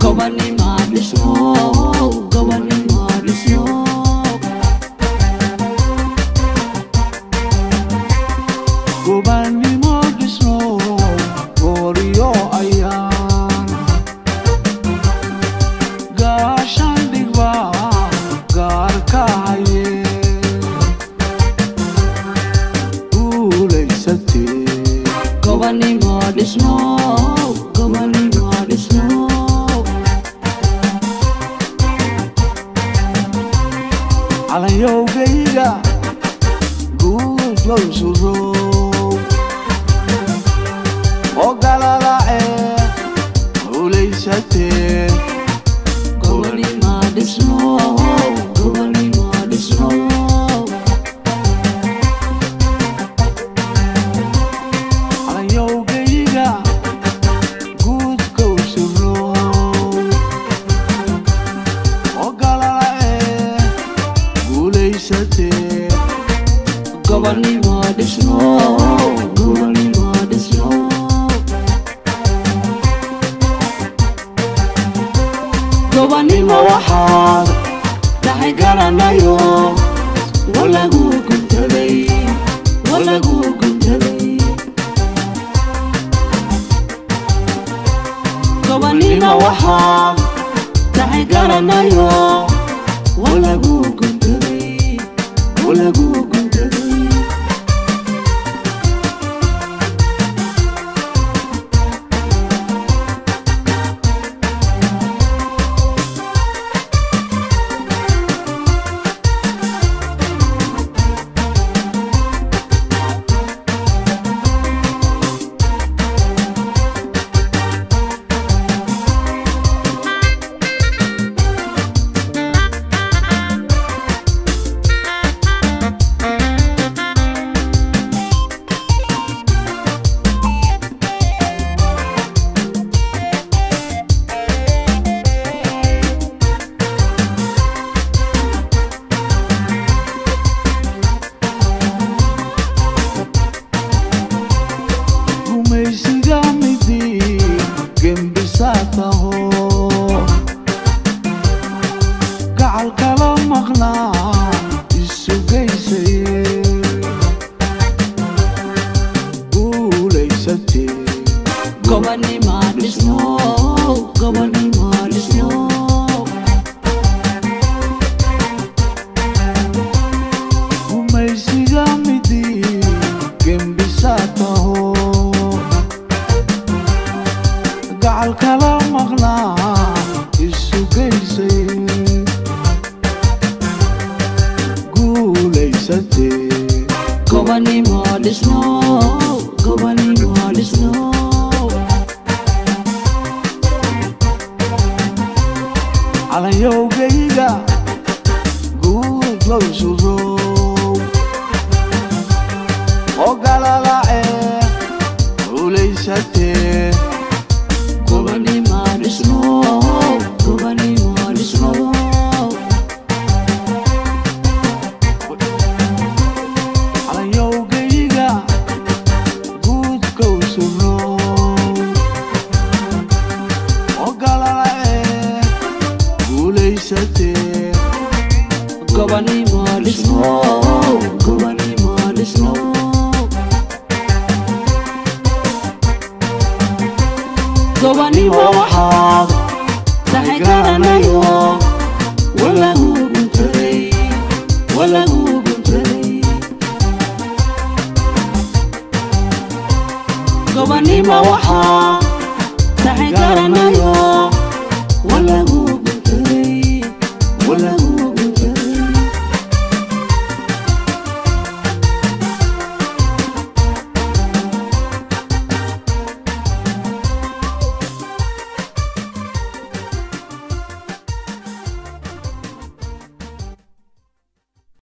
Gobonimo dhisno, gobonimo dhisno. Gobonimo dhisno, gooriyo ayaan gaashaan dhigba gaarka haye guulaysatee. Gobonimo dhisno, gobonimo dhisno. Calanyowgayga guud lowsurow ogalalace guulaysatee. Gobonimo dhisno, gobonimo dhisno. Calanyowgayga guud kowsurow ogalalace guulaysatee. Gobonimo dhisno, gobonimo dhisno. Gobonimo waxaad tahay garanayo, walagu guntaday, walagu guntaday. Gobonimo waxaad tahay garanayo, walagu guntaday, walagu guntaday. Gumaysiga midii gembisa taho gacal kala maqnaa isugaysaye guulaysatee. Gobonimo dhisno, gobonimo dhisno. Gumaysiga midii gembisa taho gacal kala maqnaa isugaysaye guulaysatee. Gobonimo dhisno, gobonimo dhisno. Calanyowgayga guud lowsurow ogalalace guulaysatee. Gobonimo dhisno, gobonimo dhisno. Calaanyowgayga guud kowsurow ogalalace guulaysatee. Gobonimo dhisno, gobonimo dhisno. Gobonimo waxaad tahay garanayo, walagu guntaday, walagu guntaday. Gobonimo waxaad tahay garanayo, walagu guntaday, walagu